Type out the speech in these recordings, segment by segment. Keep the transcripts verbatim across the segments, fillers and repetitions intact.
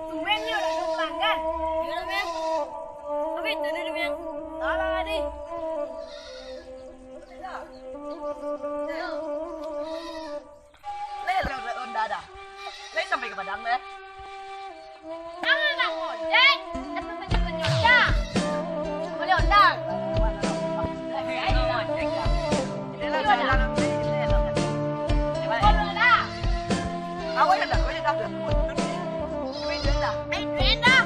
Tumben nyo ado pelanggan. Iyo, Bang. Tapi itu dulu, Bang. Salah tadi. Leh, leh, leh, Honda dah. Leh, sampai ka Padang, leh. Alah, nak ngojek. Tapi banyak-banyak dah. Boleh Honda. Leh, leh, leh, leh. Iyo, dah. Iyo, dah. Awak dah, awak dah, dah. Duit, duit dah. Eh, duit dah.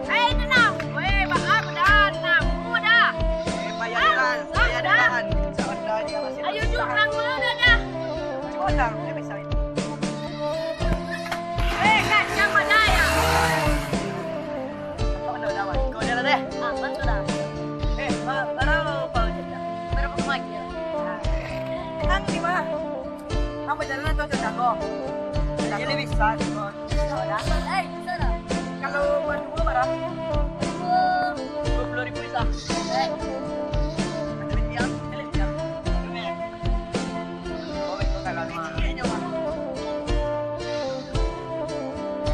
Eh, tenang. Weh, maaf dah, tenang. Dah. Eh, payah dah, payah dah. Ayo, jom, bangun dah, dah. Kau dah, dia bisa itu. Eh, kacang pada ya. Kau dah, dah, kau dah, dah. Aman tu dah. Eh, ba-, bara, bara, bara lagi ya. Kan di mana? Apa jalan atau jago? Jadi bisa, kau. Kalau berdua berapa? Dua puluh ribu bisa. Eh. Ada lebih yang, ada lebih yang. Ini. Oh, itu kalau lima. Ini aja, Bang.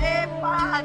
Eh, Pak.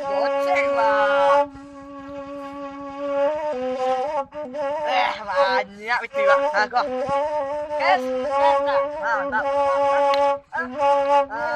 Goceng lah. Eh, banyak itu lah. Nah, kau. Kes. Nah, mantap. Ah, ah.